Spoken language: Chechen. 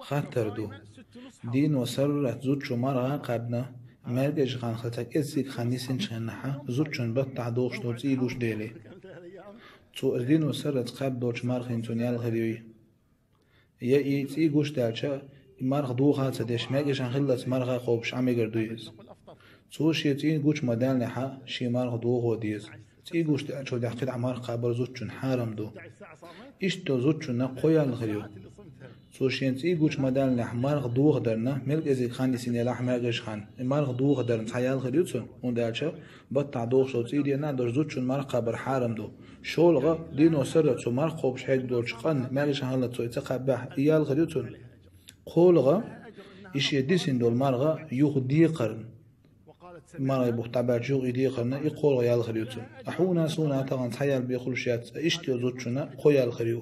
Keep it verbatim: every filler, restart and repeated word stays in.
Хаттар ду. Дийно сарралц зудчо марха кхаьбна, маьркӀажа хан хилла цхьа кӀеззиг хан йисинчу хенахь, зудчун баттахь дохуш долу цӀий гуш дели. Цо дийно сарралц кхаьбна долчу мархина цунна ял хир юй? Я и цӀий гуш даьлча, и марха доха а ца деш, маьркӀажа хан хиллалц марха кхобуш Ӏан мегар дуй иза? Цо шен цӀий гуш ма даьллехь, шен марха дохо деза. ЦӀий гуш даьллачул тӀаьхьа кхидӀа марха кхабар зудчун хьарам ду. Иштта йолу зудчунна кхо ял хир ю. Цо шен цӀий гуш ма даьллехь, марха дохадарна, маьркӀажа хан йисина елахь маьркӀажа хан, и марха дохадарна цхьа ял хир ю цунна, хӀунда аьлча баттахь дохуш долу цӀий дийна а долуш зудчун марха кхабар хьарам ду. ШолгӀа, дийно сарралц цо марха кхобуш хьегна долчу къанна маьркӀажа хан хиллалц цо и ца кхаьббехь, и ял хир ю цунна. КхоалгӀа, и шен дисина долу марха юха декхарна, мархин бух дӀабаьлча юха и декхарна, и кхоалгӀа ял хир ю цунна. Ткъа хьуна а, суна а тахана цхьа ял бен хуьлуш яц, ткъа иштта йолу зудчунна кхо ял хир ю.